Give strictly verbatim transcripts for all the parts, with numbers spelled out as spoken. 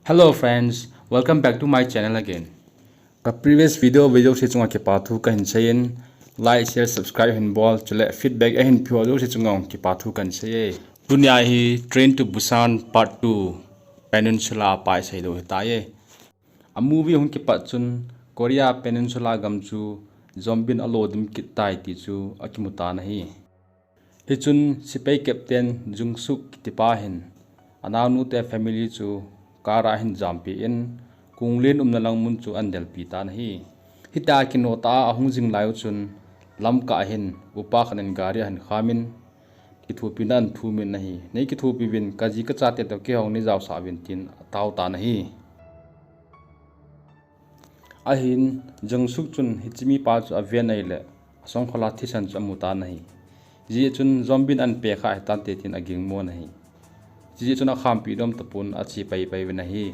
Hello friends, welcome back to my channel again. Ka previous video ve jouse chunga kipathu kahin seiyin, like, share, subscribe hin bol, chule feedback ahin pehoi jouse chunga kipathu kahin seiye. Tunia hi Train to Busan Part two, Peninsula pa isei lou hitaiye. A movie hung kipat chun Korea Peninsula gam chu zombie in alo dim kit tai ti chu akimu tan ahi. Hichun sepai captain Jung Suk kitipa hin anaonu te family chu car a hin jampi in kong len umna lang mun chu ahin delpi tan ahi. Hitia kinoh tah a ahung jing lai u chun lamkah a hin upa khat in gari ahin khamin, kithopina ahin thumin ahi. Nei kithopi uvin, kaji kachate toh keihon nei jaosah uvin tin atao tan ahi. Ahin, Jung Suk chun hiche mipa chu aven ahile, asongkhol a thisan chu amu tan ahi. Hijeh chun zombie in ahin pekha hitante tin agingmo in ahi. Hijeh chun akhampi dom tapon ache paipai uvin ahi.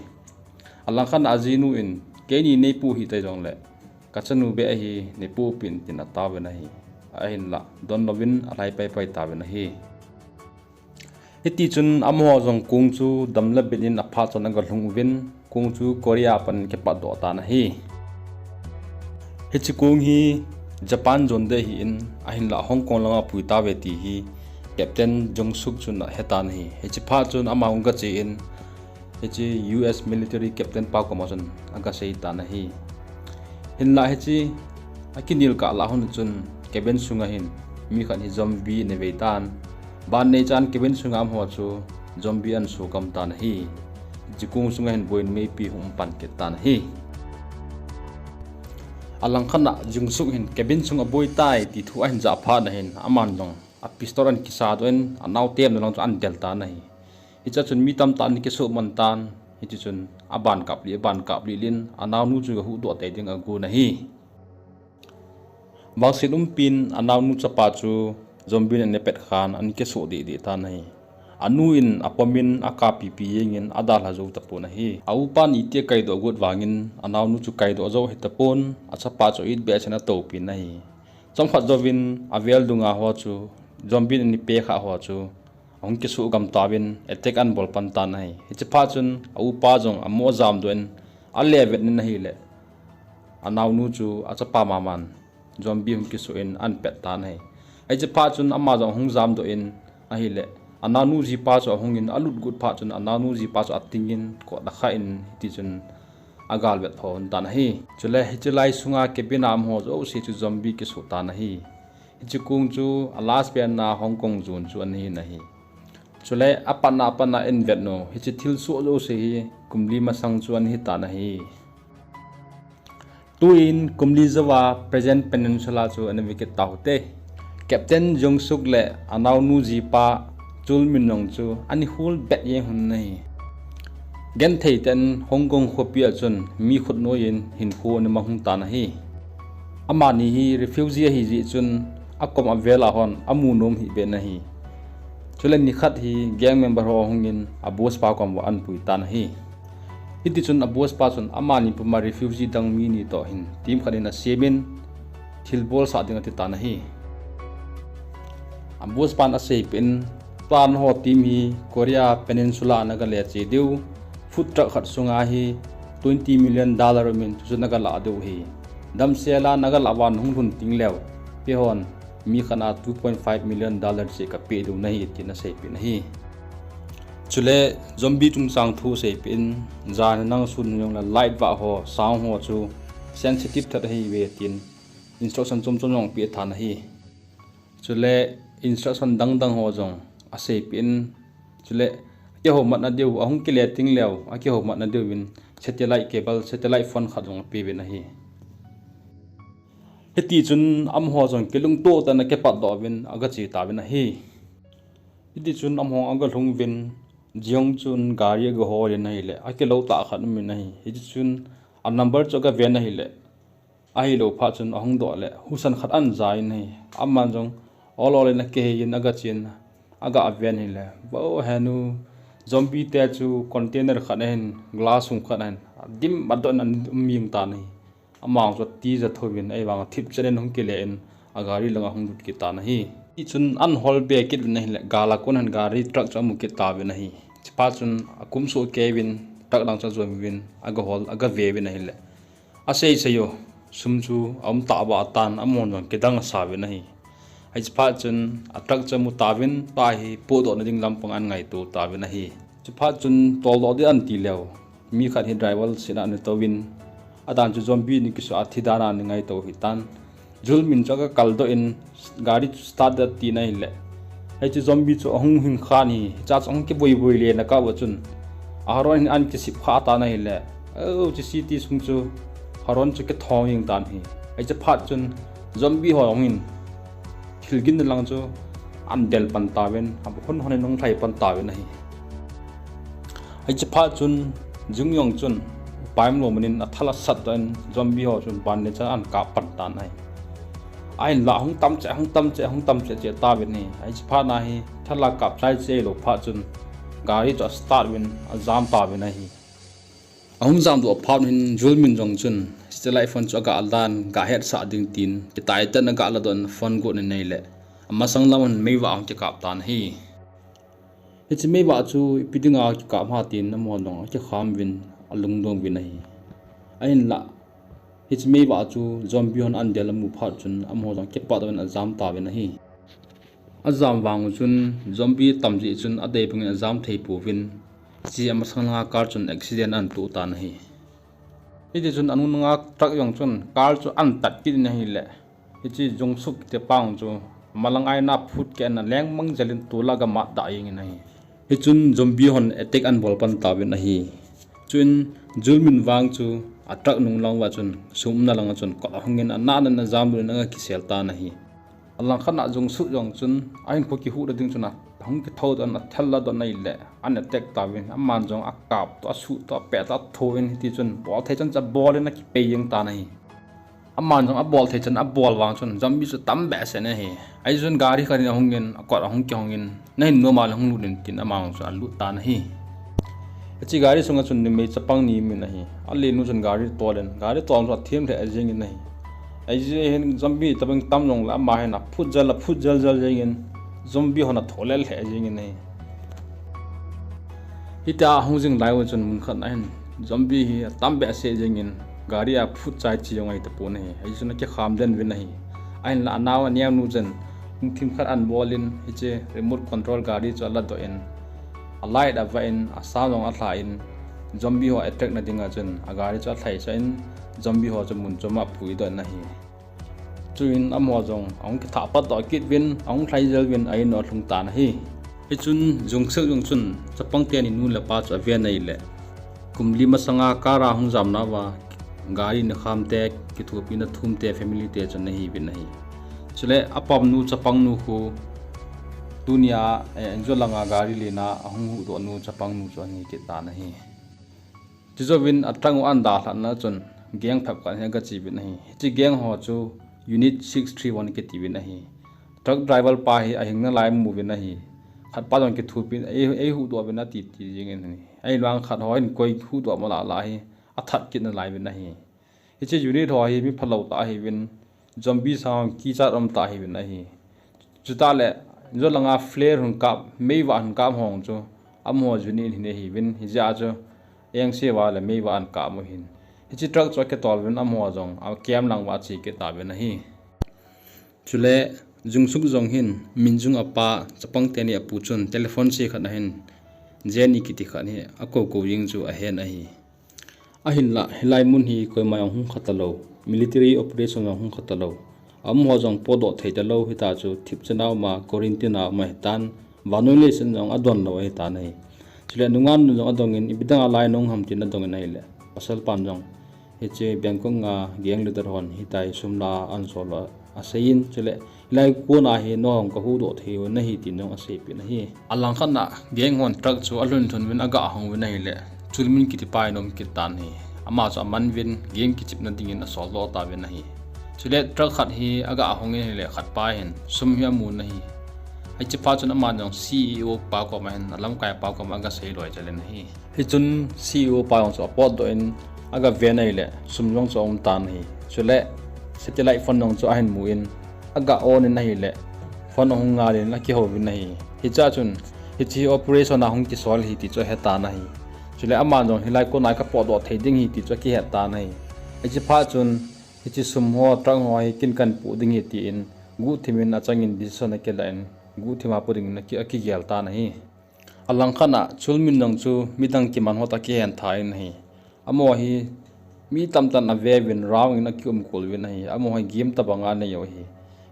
Alangkhat a ajinu in, keini neipoh hih tai jongle, kachanu beh ahi, neipoh peh in tin ataovin ahi. Ahinla, donlouvin alhai paipai tauvin ahi. Hitichun amaho jong kong chu damle bit in aphat chun agalhung uvin, kong chu Korea pan kipatdoh tan ahi. Hiche kong hi Japan jon ding ahin, ahinla Hong Kong langa pui tauve ti hi Captain Jung Suk chun ahetan ahi. Hiche phat chun ama hung gache in, hiche U S military captain pa koma chun agasei tan ahi. Hinla hiche akinelkah lah hun chun cabin sunga hin mi khat hi zombie in avei tan. Ban neichan cabin sunga amaho chu zombie ahin sugam tan ahi. Hiche kong sunga hin boina meipi hung umpan kit tan ahi. Alangkhat a Jung Suk hin cabin sunga boi tai ti thu ahin jah phat na hin aman jong a pistol ahin kisadoh in anao temna lang chu ahin del tan ahi. Hichea chun mi tamtah ana kisuhman tan, hitichun aban kaplih, aban kaplih lin, anaonu chu gahuhdoh tei ding agon ahi. Vaccine umpin anaonu chapa chu zombie in ana petkhan ana kisuh dehdeh tan ahi. Anu in apomin akappipi jengin adalha jou tapon ahi. A upan iti akaidoh got vangin anaonu chu kaidoh jou hitapon, achapa chu itbeh chun atoupin ahi. Chomkhat jouvin avel dunga ho chu, zombie in ana pekha ho chu ahung kisuhgam tauvin attack ahin bol pan tan ahi. Hiche phat chun a upa jong amu ajamdoh in alevet in ahile, anaonu chu achapa maman zombie hung kisuh in ahin pet tan ahi. Hiche phat chun ama jong ahung jamdoh in ahile, anaonu jipa chu ahungin alut got phat chun anaonu jipa chu atingin kot akha in hitichun agalvet tho tan ahi. Chule hiche lai sunga cabin a amaho jouse chu zombie kisuh tan ahi. Hiche kong chu a last pen a Hong Kong jon chu ana hin ahi. Chule apatna apatna in vet u, hiche thilsoh jouse hi kum li masang chu ana hitan ahi. Tuin kum li jouva present Peninsula chu ana vekit taute. Captain Jung Suk le anaonu jipa Chul Min Nong chu ana hol bet jeng lhon ahi. Genthei tah in Hong Kong khopi a chun mi khutnoiyin hinkho ana mang lhon tan ahi. Amani hi refugee ahijeh chun akom avel a hon amu nom hih beh in ahi. Chule nikhat hi gang member ho ahungin a boss pa kom uva ana pui tan ahi. Hitichun a boss pa chun amani puma refugee dang mi ni toh hin team khat in asemin thilbolsah ding ati tan ahi. A boss pan aseipeh in, plan ho team hi Korea Peninsula a nagale cheh diu, food truck khat sunga hi twenty million dollar umin chuchu nagalah diu ahi. Damsel a nagalah uva nahung lhun tengleu, keihon mi khat a two point five million dollar cheh kapeh diu nahi tin aseipeh in ahi. Chule zombie chungchang thu aseipeh in, jan nang sun jongle light vah ho, sound ho chu sensitive that ahiuve tin instruction chom chom jong apeh tan ahi. Chule instruction dang dang ho jong aseipeh in, chule akihoumatna diu, ahung kile tengleu akihoumatna diuvin satellite cable, satellite phone khat jong apeuvin ahi. Hitichun amaho jong kilungtoh tah in akipatdoh uvin agache tauvin ahi. Hitichun amaho agalhung uvin, Jeong chun gari agaholin ahile, akilou tah khat aumin ahi. Hitichun a number chu agaven ahile, ahilou phat chun ahung doh le husan khat ahin ja in ahi. Aman jong ol ol in akiheiyin agachen, agaven ahile, vo henu, zombie te chu container khat ahin, glass sung khat ahin, adim adoh in ana um jeng tan ahi. Amang chu atija thouvin, ahivang athip chet in ahung kile in, agari langa ahung lut kit tan ahi. Hichun ahin holbe kit uvin ahile, gal a kon hin gari truck chu amu kit tauvin ahi. Chuphat chun akumsuh kei uvin, truck lang chu ajon uvin, agahol, agave uvin ahile. Asei sei u, sum chu aum tah ba atan, amahon jong kidang asa uvin ahi. Hiche phat chun, a truck chu amu tauvin, tua hi podohna ding lampang angaito tauvin ahi. Hiche phat chun, toldoh ding anti leu, mi khat hi driver seat a ana touvin, adan chu zombie ni kisu a thi dan a ana ngaito ahitan. Julmin chu aga kaldoh in, gari chu start ding atin ahile. Hiche zombie chu ahung hing khan hi, hiche chu ahung kivui vui le na kah uva chun. A horn hin ana kisip kha tan ahile. Oh, hiche city sung chu horn chu kithong jeng tan ahi. Hiche phat chun zombie ho ahung in. Thil ginna lang chu ana del pan tauvin, a hon hon in ahung lhai pan tauvin ahi. Hiche phat chun, Jung Yong chun, upai umlou manin athal asat doh in, zombie ho chun ban le chan ana kap pan tan ahi. Ahinlah ahung tam cheh, ahung tam cheh, ahung tam cheh cheh tauvin ahi. Hiche phat na hi, thal a kap chai cheh lou phat chun, gari chu astart uvin, ajam tauvin ahi. Ahung jam doh phat hin Julmin jong chun, satellite phone chu aga alan, ga hetsah ding tin, kitai tah in aga ladoh in phone got in ahile. Amasang lam hin meivah ahung kikap tan ahi. Hiche meivah chu ipi dinga kikap ham tin amaho jong akikham uvin alungdong uvin ahi. Ahinlah, hiche meivah chu zombie hon ana del amu phat chun amaho jong kipat uvin ajam tauvin ahi. Ajam vang u chun zombie tam jeh chun adei bangin ajam thei pouvin, hiche amasang langa car chun accident ana toh tan ahi. Hiti chun anung langa truck jong chun car chu ana tat kit in ahile. Hiche Jung Suk kiti pa jong chu, malang a hin aphut keh in aleng mang jel in tol a aga mat dah jeng in ahi. Hichun zombie hon attack ana bol pan tauvin ahi. Chuin Julmin vang chu a truck nung lang uva chun, sum umna langa chun kot ahung in anah nan ajam lut in aga kisel tan ahi. Alangkhat a Jung Suk jong chun, ahinkho kihuhna ding chun ahung kithodoh in athal ladoh in ahile, ana attack tauvin, aman jong akap toh, asuh toh, apeh toh, atho in hiti chun, bol thei chan chu abol in akipei jeng tan ahi. Aman jong abol thei chan abol vang chun zombie chu tam behseh in ahi. Ahi chun gari khat in ahung in, akot ahung kihong in, nahin nom a le hung lut in tin ama jong chu alut tan ahi. Hiche gari sunga chun numei chapang ni um in ahi. Alen nu chun gari tol in, gari tol chu athem lheh jeng in ahi. Ahi jeh hin zombie tabang tam jong le ama hin aphut jel, aphut jel jel jeng in, zombie hon atho lel lheh jeng in ahi. Hitia ahung jing lai uva chun mun khat na hin zombie hi atam behseh jeng in gari a phut chai chi jong ahi tapon ahi. Ahi chun akikham den uvin ahi. Ahinlah anao aneo nu chun hung thim khat ana bol in hiche remote control gari chu aladoh in a light avah in a sound jong alha in zombie ho attack na dinga chun a gari chu alhaisah in zombie ho chu mun chom a apuidoh in ahi. Chuin amaho jong ahung kithah patdoh kit uvin, ahung lhai jel uvin a in u alhung tan ahi. Hichun Jung Suk jong chun chapang teni nu le pa chu aven ahile, kum li masanga car a hung jamna uva gari nakham te, kithopina thum te, family te chu ana hiuvin ahi. Chule apam nu chapang nu khu tunia, eh, Injot langa gari lena ahung huhdoh nu chapang nu chu ahi kit tan ahi. Chujouvin a truck u ana dalhahna chun gang phep khat hi aga che uvin ahi. Hiche gang ho chu Unit six three one kiti uvin ahi. Truck driver pa hi ahing nalai amu uvin ahi. Khat pa jong kithopin ei, eihuhdoh uvin ati ti jeng in ahi. Ahivang khat ho hin koi huhdoh ma lah lah hi athat kit nalai uvin ahi. Hiche unit ho hi mi phalou tah ahiuvin, zombie sang kichat um tah ahiuvin ahi. Chutah le, Injot langa flare hung kap, meivah hung kap ho chu, amaho unit hi ahiuvin, hijeh a chu, engse uva le meivah ana kap u ahin. Hiche truck chu akitol uvin amaho jong, a camp lang uva ache kit tauvin ahi. Chule, Jung Suk jong hin, Min Jung apa, chapang teni apu chun, telephone se khat ahin, Jenny kiti khat hi, akou kou jing chu ahen ahi. Ahinlah, hilai mun hi koima jong hung kha talou, military operation jong hung kha talou. Amaho jong potdoh thei talou, hita chu thipchan a um a, quarantine a um ahitan, vannoi leiset jong adon lou ahitan ahi. Chule nungah nu jong adongin, ipi dang a lai nahung ham tin adongin ahile. Pasal pan jong, hiche Bangkok a gang leader hon, hitia hi sum la a ana sol u aseiyin, chule, Hilai kona hi nahung kahuhdoh thei u nahi tin jong aseipeh in ahi. Alangkhat na gang hon truck chu alhun lhun uvin aga hong uvin ahile, Chulmin kiti pa hi ana um kit tan ahi. Ama chu aman uvin gang kichepna dingin asoldoh tauvin ahi. Chule truck khat hi aga hong in ahile khat pa hin sum hi amun ahi. Hiche phat chun aman jong C E O pa koma hin alamkai pa koma aga sei loi jel in ahi. Hichun C E O pa jong chu apotdoh in aga ven ahile, sum jong chu aum tan ahi. Chule, satellite phone jong chu ahin mu in, aga on in ahile, phone ahung ngal in akihou vin ahi. Hichea chun, hiche operation ahung kisol ahi ti chu ahetan ahi. Chule aman jong hilai kona kapotdoh thei ding ahi ti chu akihet tan ahi. Hiche phat chun hiche sum ho, truck ho hi kin kahin pu ding ahi tin guhthim in achangin decision akilah in guhthim a pu dingin aki, akigel tan ahi. Alangkhat a Chulmin jong chu midang kiman ho toh akihen tha in ahi. Amaho hi mi tamtah in aveuvin, round in akiumkol uvin ahi. Amaho hi game tobang anei u ahi.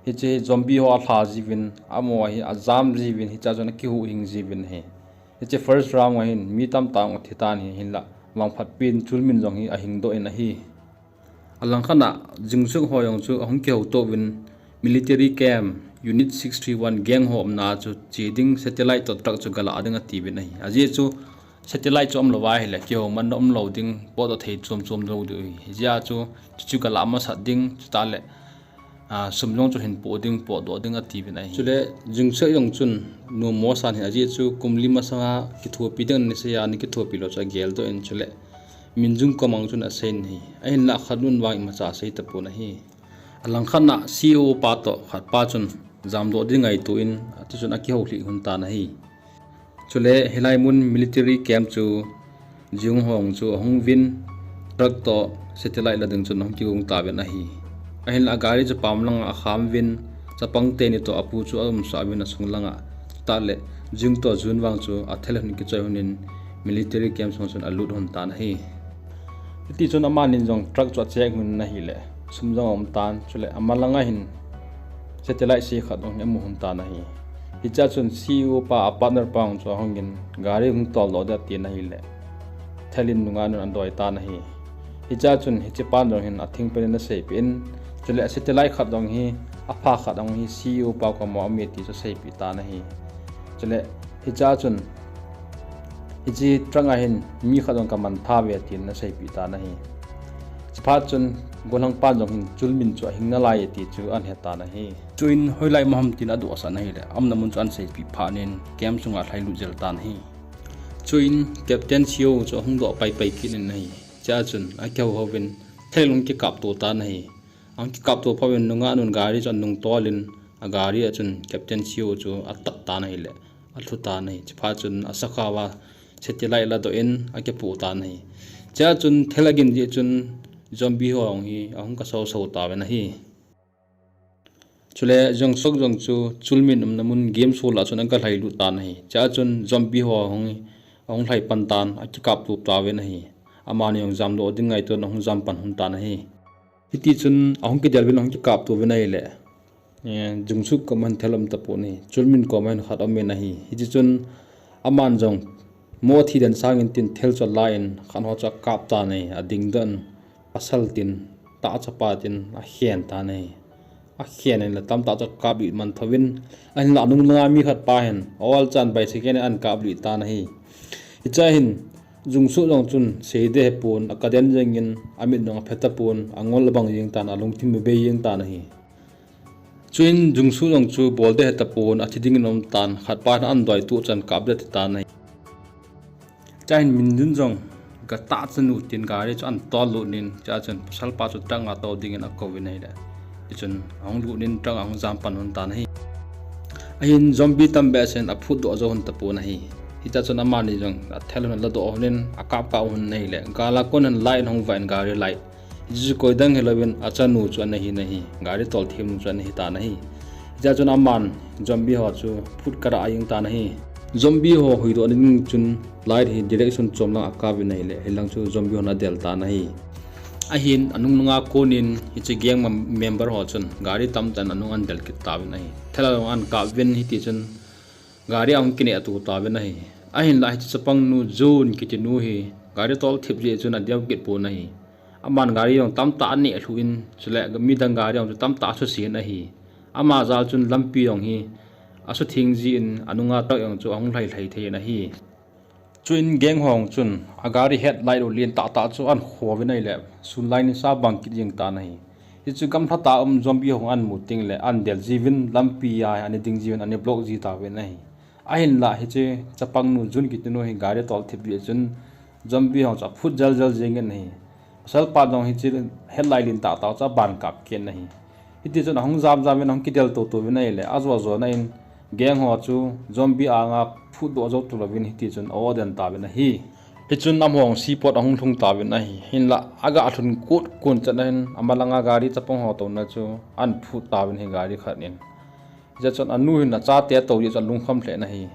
Hiche zombie ho alha jiuvin, amaho hi ajam jiuvin, hichea chun akihuhhing jiuvin ahi. Hiche first round a hin mi tamtah jong athi tan ahi, hinlah vangphatpin Chulmin jong hi ahingdoh in ahi. Alangkhat a Jungsuk ho jong chu ahung kihouto uvin, military camp, Unit six three one gang ho umna chu che ding, satellite toh truck chu galah ding atiuvin ahi. Ajeh chu satellite chu umlou ahile kihoumatna umlou ding, potdoh thei chomchom lou ding ahi. Hijeh a chu, chuchu galah masat ding, chutah le, a, sum jong chu hin po ding, potdoh ding atiuvin ahi. Chule Jungsuk jong chun numo asan ahi, ajeh chu kum li masanga kithopi ding anasei a, ana kithopi lou chu ageldoh in, chule Minjung koma jong chun aseiyin ahi. Ahinlah khatnun vang imacha asei tapon ahi. Alangkhat a C E O pa toh khatpa chun jamdoh ding ngaito in, ati chun akihoulim lhon tan ahi. Chule hilai mun military camp chu Jung ho jong chu ahung uvin, truck toh satellite la ding chun ahung kigong tauvin ahi. Ahinlah gari chu pam langa akham uvin, chapang teni toh apu chu aumsah uvin asung langa. Chutah le Jung toh Jun vang chu athel lhon kichoi lhon in military camp sunga chun alut lhon tan ahi. Hiti chun amani jong truck chu acheck lhon in ahile, sum jong aum tan, chule amalanga hin satellite se khat jong hi amu lhon tan ahi. Hichea chun C E O pa a partner pa jong chu ahungin gari hung toldoh ding atin ahile, thel in nungah nun adoi tan ahi. Hichea chun hiche pan jong hin athingpen in aseipeh in, chule satellite khat jong hi, apha khat jong hi C E O pa koma aume ti chu aseipeh tan ahi. Chule hichea chun hiche truck a hin mi khat jong kaman thauve tin aseipeh tan ahi. Chuphat chun gollhang pan jong hin Chulmin chu ahing nalai e ti chu ahin he tan ahi. Chuin hoilai maham tin adohsah in ahile, aumna mun chu ahin seipeh phat in camp sunga alhailut jel tan ahi. Chuin Captain Seo chu ahung doh paipai kit in ahi. Chea chun akihou houvin thel ahung kikapto tan ahi. Ahung kikapto phat uvin nungah nun gari chu anung tol in, agari a chun Captain Seo chu atat tan ahile, alhu tan ahi. Chuphat chun asakhao a satellite ladoh in akipoh tan ahi. Chea chun thel agin jeh chun zombie ho jong hi ahung kasosou tauvin ahi. Chule Jungsuk jong chu Chulmin umna mun game sol a chun aga lhailut tan ahi. Chea chun zombie ho ahung, ahung lhai pan tan, akikapto tauvin ahi. Amani jong jamdoh ding ngaito in ahung jam pan lhon tan ahi. Hiti chun ahung kidel uvin ahung kikapto uvin ahile, eh, Jungsuk koma hin thel aum tapon ahi. Chulmin koma hin khat aumin ahi. Hiti chun aman jong mo thi den sangin tin thel chu alai in khat ho chu akap tan ahi. Adingdoh in pasal tin, tah chapa tin akhen tan ahi. Akhen in le tamtah chu akap lih man thouvin, ahinlah anung langa mi khat pa hin aol chan bicycle in ahin kap lih tan ahi. Hichea hin Jungsuk jong chun seiding ahepon, akaden jengin, amit jong aphe tapon, angol abang jeng tan, alungthim abei jeng tan ahi. Chuin Jungsuk jong chu bol ding ahetapon, athi dingin aum tan, khatpa hin ahin doi tuh chan kap ding ati tan ahi. Chua hin Minjun jong, gatah chanu tin gari chu ahin tol lut in, chua chun pasalpa chu truck a tou dingin akouvin ahile, hichun ahung lut in truck a ahung jam pan lhon tan ahi. Ahin zombie tam behseh in aphutdoh jou lhon tapon ahi. Hichea chun amani jong athel lhon ladoh lhon in akap kap lhon in ahile, gal a kon in light ahung vah in gari light. Hichu koidang hilouvin achanu chu ana hi in ahi, gari tolthepnu chu ana hi tan ahi. Hichea chun aman zombie ho chu phut karah a jeng tan ahi. Zombie ho huhdoh na ding chun light hi direction chom lang akap uvin ahile, hilang chu zombie hon adel tan ahi. Ahin anung nunga kon in hiche gang mem-, member ho chun gari tamtah in anung ahin del kit tauvin ahi. Thel a jong ahin kap uvin hiti chun gari ahung kineh tou tauvin ahi. Ahinlah hiche chapangnu Jun kitinu hi gari tolthep jeh chun adeu kit pon ahi. Aman gari jong tamtah aneh lhuh in, chule midang gari jong chu tamtah asusen ahi. Ama jal chun lampi jong hi asutheng jin, anunga truck jong chu ahung lhai lhai thei in ahi. Chuin gang ho jong chun agari headlight u lentah tah chu ahin kho uvin ahile, sunlight nisa bang kit jeng tan ahi. Hichu gamlha tah a um zombie ho jong ahin mu tengle ahin del jiuvin, lampi a hi ana ding jiuvin, ana block ji tauvin ahi. Ahinlah hiche chapangnu Jun kitinu hi gari tolthep jeh chun zombie ho chu aphut jel jel jengin ahi. Pasalpa jong hiche headlight lentah tah chu aban kap kit in ahi. Hiti chun ahung jam jam in ahung kidel tou tou uvin ahile, ajo jona in gang ho chu zombie anga phutdoh jou tulouvin hiti chun a-o den tauvin ahi. Hichun amahon seaport ahung lhung tauvin ahi. Hinlah aga lhun kut kun chan ahin, amalanga gari chapang ho touna chu ahin phut tauvin ahi gari khat in. Hichun anu hin achate atou jeh chun alungkham lheh in ahi.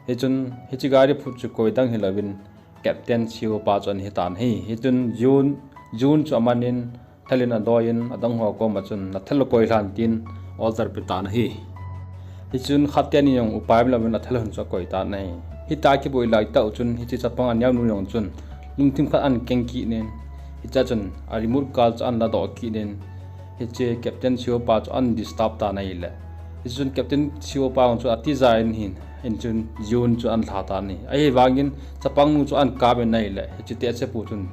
Hichun hiche gari phut chu koidang hilouvin Captain Seo pa chu ahi tan ahi. Hichun Jun, Jun chu amanin thal in adoiyin, adang ho koma chun, "Nathal koi lhan," tin order ape tan ahi. Hichun khat teni jong upai umlouvin athal hon chu akoi tan ahi. Hitia kiboi lai tah u chun hiche chapang aneonu jong chun lungthim khat ahin keng kit in, hichea chun a remote car chu ahin ladoh kit in, hiche Captain Seo pa chu ahin disturb tan ahile. Hichun Captain Seo pa jong chu atija in ahin, hichun Jun chu ahin lha tan ahi. Ahivangin chapangnu chu ahin kap in ahile, hiche tehsepu chun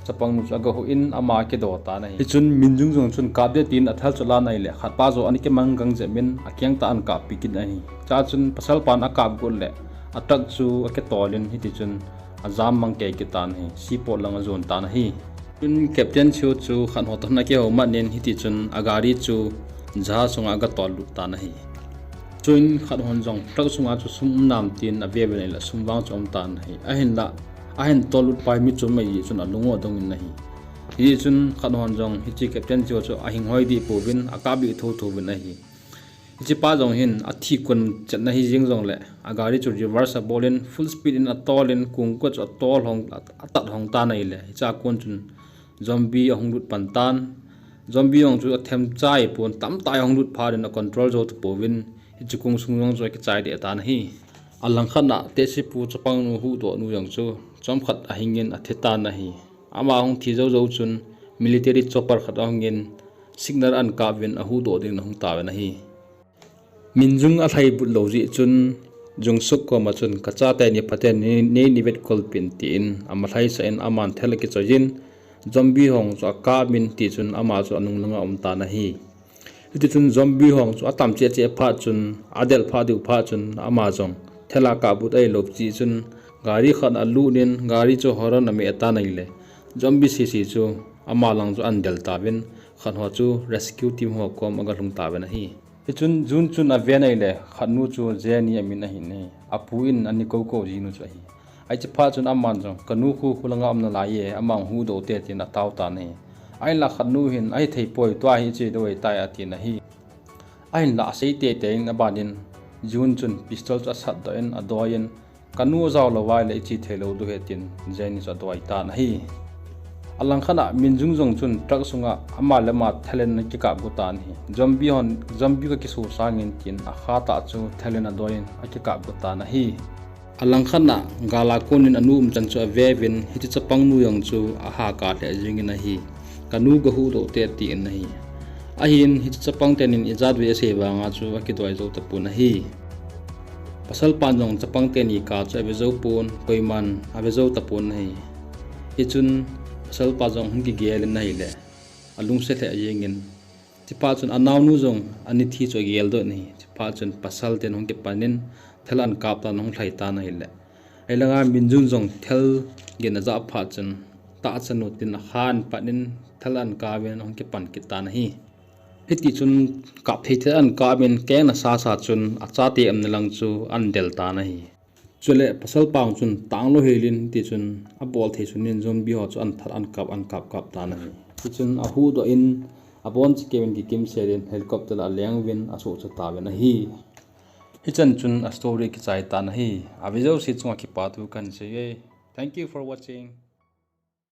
chapangnu chu agahuh in ama akido tan ahi. Hichun Min Jung jong chun kap ding tin athal chu alan ahile, khatpa jong ahin kimang gang jep in akeng tah ahin kappi kit in ahi. Chua chun pasalpan akap got le, a truck chu akitol in hitichun ajam mang kei kit tan ahi. Seaport lang ajon tan ahi. Chun Captain Seo chu khat ho toh hin akihou mat in hitichun agari chu jahaz sunga agatol lut tan ahi. Chuin khat hon jong truck sunga chu sum um nam tin ave uvin ahile sum vang chu aum tan ahi. Ahinlah ahin tol lut pai mi chu aum jeh chun alung u adong in ahi. Hichun khat hon jong hiche Captain Seo chu ahinghoi deh pouvin akap deh thotho uvin ahi. Hichepa jong hin athi kon chetna hijeng jongle agari chu reverse abol in full speed in atol in kongkot chu atol hong, atat hong tan ahile, hichea kon chun zombie ahung lut pan tan. Zombie jong chu athem chai pon, tamtah ahung lut phat in acontrol jou tapouvin, hiche kong sung jong chu akichai deh tan ahi. Alangkhat a tehsepu chapangnu huhdoh nu jong chu chomkhat ahing in athi tan ahi. Ama ahung thi jou jou chun military chopper khat ahung in signal ahin kap uvin ahuhdoh dingin ahung tauvin ahi. Min Jung alhai but lou jeh chun Jung Suk koma chun, "Kachate ni phaten nei, nei, nei vetkolpeh in," tin amalhaisah in aman thal akichoiyin zombie ho chu akap in tichun ama chu anung langa aum tan ahi. Hitichun zombie ho chu atam cheh cheh phat chun, adel phat diu phat chun ama jong thal akap but ahilou jeh chun gari khat alut in gari chu horn ameh tan ahile, zombie sese chu ama lang chu ahin del tauvin khat ho chu rescue team ho kom agalhung tauvin ahi. Hichun Jun chun aven ahile, khatnu chu Jenny amin ahin ahi. Apu in ana koukou jinu chu ahi. Hichephat chun aman jong, "Kanu khu khulanga aum nalai e, ama huhdoh te," tin atao tan ahi. Ahinlah khatnu hin, "Ahithei poi, tua hi iche diu ahitai," atin ahi. Ahinlah asei teitei in abanin Jun chun pistol chu asatdoh in adoiyin, "Kanu ajao lou ahile iche theilou diu ahi," tin Jenny chu adoi tan ahi. Alangkhat a Min Jung jong chun truck sunga ama le ama thal in akikap got tan ahi. Zombie hon, zombie kakiso sangin tin akhat a chu thal in adoiyin akikap got tan ahi. Alangkhat a gal a konin anu umchan chu aveuvin hiche chapangnu jong chu ahahkar lheh jengin ahi. "Kanu gahuhdoh te," atin ahi. Ahin hiche chapang tenin ijat vei asei vanga chu akidoi jou tapon ahi. Pasalpan jong chapang teni kap chu ave jou pon, koiman ave jou tapon ahi. Hichun pasalpa jong hung kigel in ahile, alungset lheh jengin, hichephat chun anaonu jong ana thi chu ageldoh in ahi. Hichephat chun pasal ten hung kipan in thal ahin kap tan ahung lhai tan ahile, ahilanga Min Jung jong thal gin ajah phat chun tahsa nu tin akhan pat in thal ahin kap in ahung kipan kit tan ahi. Hitichun kap thei thei ahin kap in keng nasa sa chun achate umna lang chu ahin del tan ahi. Chule pasalpa chun tanglou helin hitichun abol thei sunin zombie ho chu ahin that ahin kap, ahin kap kap tan ahi. Hichun ahuhdoh in abonchakeu in kikimsel in helicopter a aleng uvin asuhcha tauvin ahi. Hichan chun a story akichai tan ahi. Ave jouse chunga kipathu kahin seiye. Thank you for watching.